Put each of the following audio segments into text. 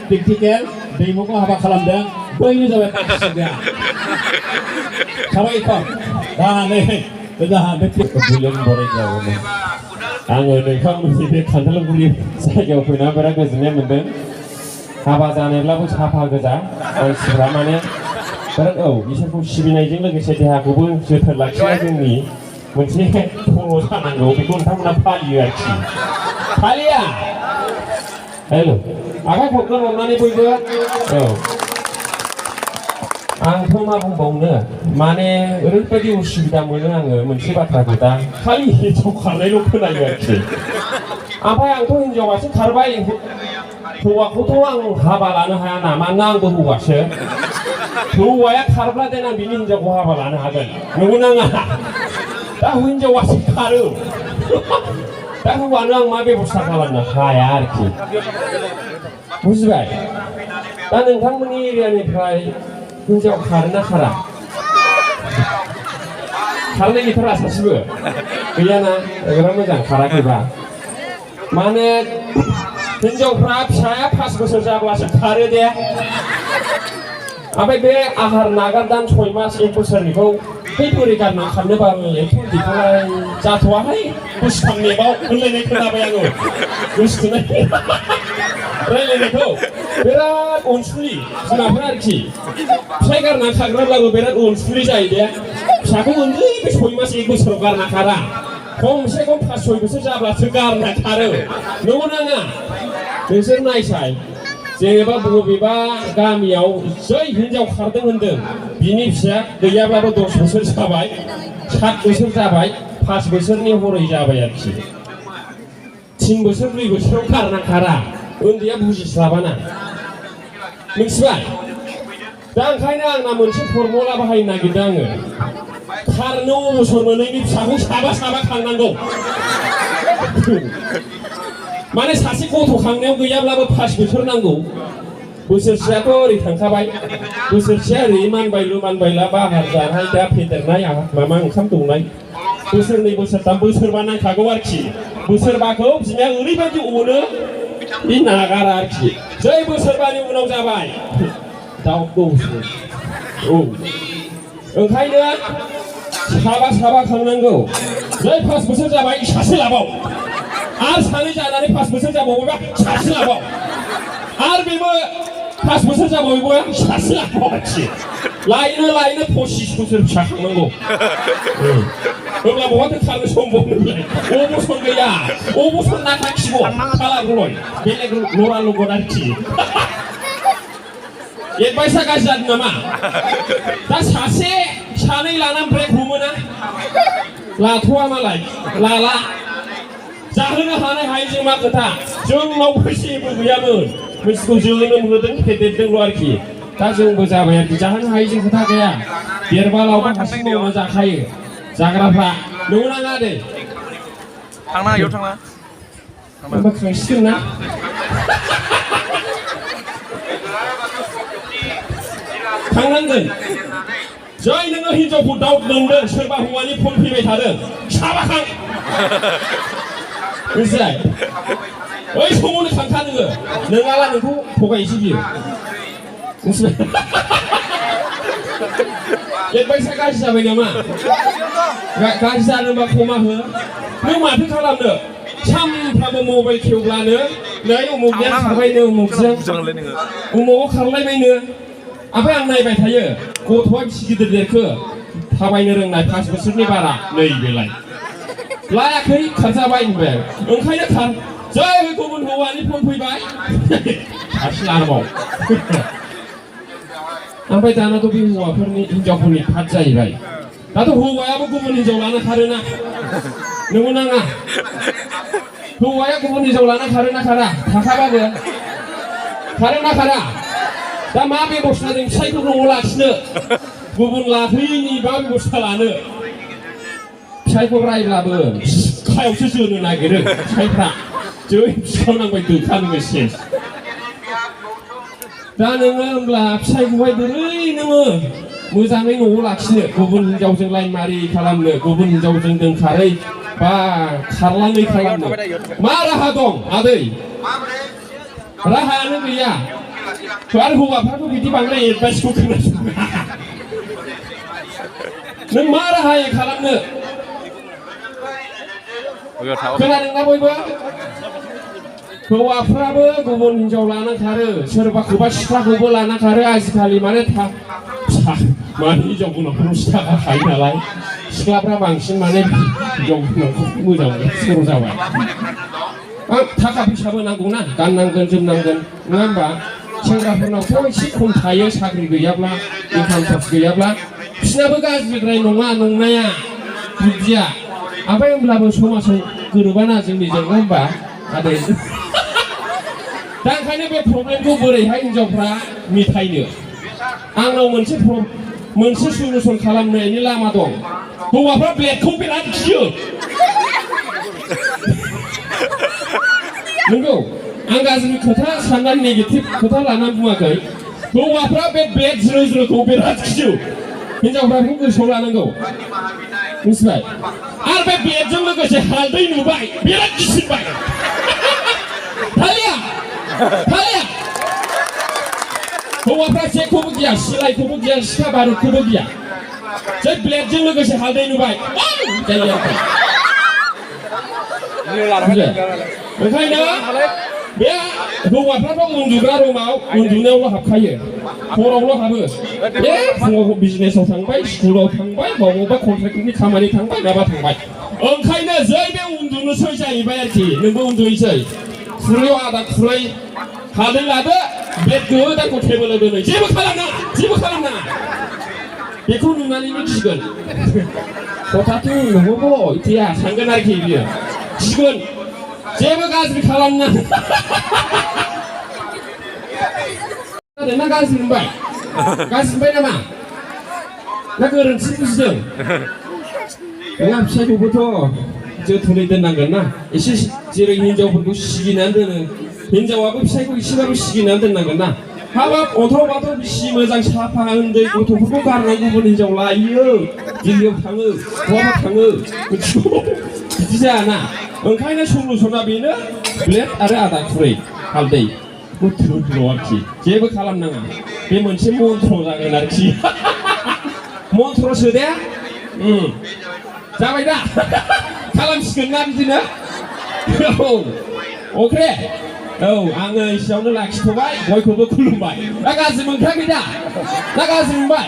practical दैमुखौ हाबा खालामदों बैनो जाबाय पार्टिसिपेन्टआ साबायखर दानै जोंहा बे बुलेन बरायग्रामोन आङो नोंथांमोननि बे खान्थालगुरि जायगायाव फैना बिराद गोजोननाय मोन्दों हाबा जानायब्लाबो साफा गोजा मानसिफ्रा माने बिराद इसोरखौ सिबिनायजों लोगोसे देहाखौबो जोथोन लाखिनाया जोंनि मोनसे फल' जानांगौ बेखौ नोंथांमोना फालियो आरोखि फालिया हेल' आखाइ खबगोन अननानै बयबो आंथ' मा बुंबावनो माने ओरैबायदि उसुबिदा मोनो आङो मोनसे बाथ्राखौ दा खालि हिन्जाव खारनायल' खोनायो आरोखि ओमफ्राय आंथ' हिन्जावासो खारबाय हौवाखौथ' आं हाबा लानो हाया ना मानोना आंबो हौवासो हौवाया खारब्ला देनां बिनि हिन्जावखौ हाबा लानो हागोन नंगौ नाङा दा हिन्जावासो खारो दा हौवानो आं मा बेबस्था खालामनो हाया आरोखि बुजिबाय दा नोंथांमोननि एरियानिफ्राय हिन्जाव खारोना खारा खारनाय गैथारा सासेबो गैयाना बिराद मोजां खाराखैबा माने हिन्जावफ्रा फिसाया 5 बोसोर जाब्लासो खारो दे ओमफ्राय बे आहार नागारदान 6 मास 1 बोसोरनिखौ बै बोरै गारना खारनोबाबो एथ' बिदिखौलाय जाथ'वाहाय गोसोखांनायाव होनलायनाय खोनाबाय आङो गोसोथोनाय रायलायनायखौ बिराद अनसुलि बिमाफोर आरोखि फिसाय गारना खारग्राब्लाबो बिराद अनसुलि जायो दे फिसाखौ उन्दै बे 6 मास 1 बोसोराव गारना खारा खमसे खम 5-6 बोसोर जाब्लासो गारना खारो नंगौ नाङा नोंसोर नायसाय जेनेबा बबेबा गामियाव जै हिन्जाव खारदों होनदों बिनि फिसाया गैयाब्लाबो 10 बोसोर जाबाय 7 बोसोर जाबाय 5 बोसोरनि हरै जाबाय आरोखि 3 बोसोर 2 बोसोराव गारना खारा उन्दैया बुजिस्लाबाना मिथिबाय दा ओंखायनो आंना मोनसे फर्मुला बाहायनो नागिरदों आङो खारनो अबसर मोनैनि फिसाखौ साबा खांनांगौ माने सासे गथ' खांनायाव गैयाब्लाबो 5 बोसोर नांगौ बोसोरसेयाथ' ओरै थांखाबाय बोसोरसेया ओरै मानबायला बाहार जानाय दा फेदेरनाय मामा ओंखाम दौनाय बोसोरनै बोसोरथाम बोसोरबा नांखागौ आरोखि बोसोरबाखौ बिमाया ओरैबायदि अनो बे नागारा आरोखि जै बोसोरबानि उनाव जाबाय दाउ दौसै ओंखायनो साबा खांनांगौ जै 5 बोसोर जाबाय सासे लाबाव आर सानै जानानै 5 बोसोर जाबावोबा सासे लाबाव आर बेबो 5 बोसोर जाबावोबा सासे लाबाव आरोखि लायनो 25 बोसोर फिसा खांनांगौ होमब्ला बहाथो खारनो समबावनोलाय अबसर गैया अबसर नाखाखिगौ खालारगौलय बेलेग लरा लगन आरोखि एडभाइसआ गाज्रि जादों नामा दा सासे सानै लानानै ब्रेक हमोना लाथ'वा मालाय लाला जाहोनो हानाय हायैजों मा खोथा जोंनावबो जेबो गैयामोन मिथिगौ जोनोम होदों फेदेरदोंल' आरोखि दा जोंबो जाबाय आरोखि जाहोनो हायैजों खोथा गैया देरबा लावबा हारसिं मावना जाखायो जाग्राफ्रा नंगौ नाङा दे थांना इयाव थांना होमबा खांसिगोन ना थांनांगोन जै नोङो हिन्जावखौ दाउट मोनदों सोरबा हौवानि फन फैबाय थादों साबा खां मिथिबाय बै समावनो खांखा नोङाला नोंखौ थगायसै बियो मिथिबाय एडभाइसआ गाज्रि जाबाय नामा गाज्रि जानोबा खमा हो नों माथो खालामनो सानफ्रामबो मबाइल खेवब्लानो नै उमुगनिया खारबायनो उमुगजों उमुगाव खारलायबायनो ओमफ्राय आं नायबाय थायो गथ'आ बेसे गिदिर देरखो थाबायनो रोंनाय 5 बोसोरनि बारा नै बेलाय लायाखै खारजाबाय होनबाय ओंखायनो खार जै गुबुन हौवानि फन फैबाय हारसिं लानोबाव ओमफ्राय दानाथ' बे हौवाफोरनि हिन्जावफोरनि फाद जाहैबाय दाथ' हौवायाबो गुबुन हिन्जाव लानो खारोना नंगौ नाङा हौवाया गुबुन हिन्जाव लानो खारोना खारा थाखाबाबो खारोना खारा दा मा बेबस्था जों फिसायखौ न'आव लाखिनो गुबुन लाफैयैनि मा बेबस्था लानो फिसायखौ रायब्लाबो बिखायावसो जोनो नागिरो फिसायफ्रा जै बिखायाव नांबाय दोखानो सेस दा नोङो होमब्ला फिसायखौहाय बोरै नोङो मोजाङै न'आव लाखिनो गुबुन हिन्जावजों लाइन मारि खालामनो गुबुन हिन्जावजों दोनखारै बा खारलाङै खालामनो मा राहा दं आदै राहायानो गैया आरो हौवाफ्राथ' बिदि बांद्राय एडभाइसखौ खोनासङा नों मा राहायै खालामनो खोनादोंना बयबो हौवाफ्राबो गुबुन हिनजाव लाना खारो सोरबाखौबा सिख्लाखौबो लाना खारो आजिखालि माने माने हिनजाव गोनांफोराव सिख्ला खायो नालाय सिख्लाफ्रा बांसिन माने हिनजाव गोनांखौ मोजां मोनो सर' जाबाय थाखा फैसाबो नांगौना गाननांगोन जोमनांगोन नङा होमबा सेंग्राफोरनावथ' एसे खम थायो साख्रि गैयाब्ला इनकाम सर्स गैयाब्ला बिसिनाबो गाज्रिद्राय नङा नंनाया बिदिया ओमफ्राय होमब्लाबो समाजाव गोरोबाना जोंनिजों नङा होमबा आदै दा ओंखायनो बे प्रब्लेमखौ बोरैहाय हिनजावफ्रा मिथायनो आंनाव मोनसे सलुसन खालामनायनि लामा दं हौवाफ्रा ब्लेडखौ बिराद गियो नंगौ आं गाज्रि खोथा साननानै नेगेटिभ खोथा लानानै बुङाखै हौवाफ्रा बे ब्लेड ज्रो ज्रोखौ बिराद गियो हिनजावफ्रा बेखौ गोसोआव लानांगौ मिथिबाय आरो बे ब्लेडजों लोगोसे हालदै नुबाय बिराद गिसिनबाय थालिया हौवाफ्रा जेखौबो गिया सिलाइखौबो गिया सिखा बारुदखौबो गिया जै ब्लेडजों लोगोसे हालदै नुबाय जायो ओंखायनो बे हौवाफ्राथ' उन्दुग्रा रुमाव उन्दुनायावल' हाबखायो हरावल' हाबो बे फुङाव बिजनेसाव थांबाय स्कुलाव थांबाय बबावबा कन्ट्रेक्टरनि खामानि थांबाय माबा थांबाय ओंखायनो जै बे उन्दुनोसै जाहैबाय आरोखि नोंबो उन्दुनोसै खुरैयाव आदा खुरै हालदै लादो ब्लेड गोदानखौ टेबोलाव दोनै जेबो खालामनाङा बेखौ नुनानैनो गिगोन हथाथ नंगौ इथिया सानगोन आरोखि बियो गिगोन जेबो गाज्रि खालामनाङा ना गाज्रि मोनबाय नामा ना गोरोन्थि बुजिदों नङा फिसायखौबोथ' जोथोनै दोननांगोन ना एसे जेरै हिनजावफोरखौ सिगिनानै दोनो हिनजावाबो फिसायखौ एसेबाबो सिगिनानै दोननांगोन ना हाबाब अन्थाव बाथाव बिसि मोजां साफा उन्दै गथ'फोरखौ गारनानै गुबुन हिनजाव लायो दिल्लीयाव थाङो बहाबा थाङो बिदि जायाना ओंखायनो सलुसना बेनो ब्लेड आरो आदा खुरै हालदै बुथुल आरोखि जेबो खालामनाङा बे मोनसे मन्त्र जागोन आरोखि मन्त्र सोदे जाबाय दा खालामसिगोन ना बिदिनो औ अके औ आङो एसेयावनो लाखिथ'बाय बयखौबो खुलुमबाय दा गाज्रि मोनखायाखै दा गाज्रि मोनबाय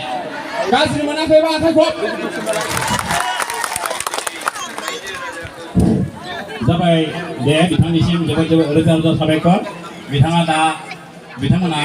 गाज्रि मोनाखैबा आखाइ खब जाबाय दे बिथांनिसिम जोबोद रोजा रोजा साबायखर बिथांमोना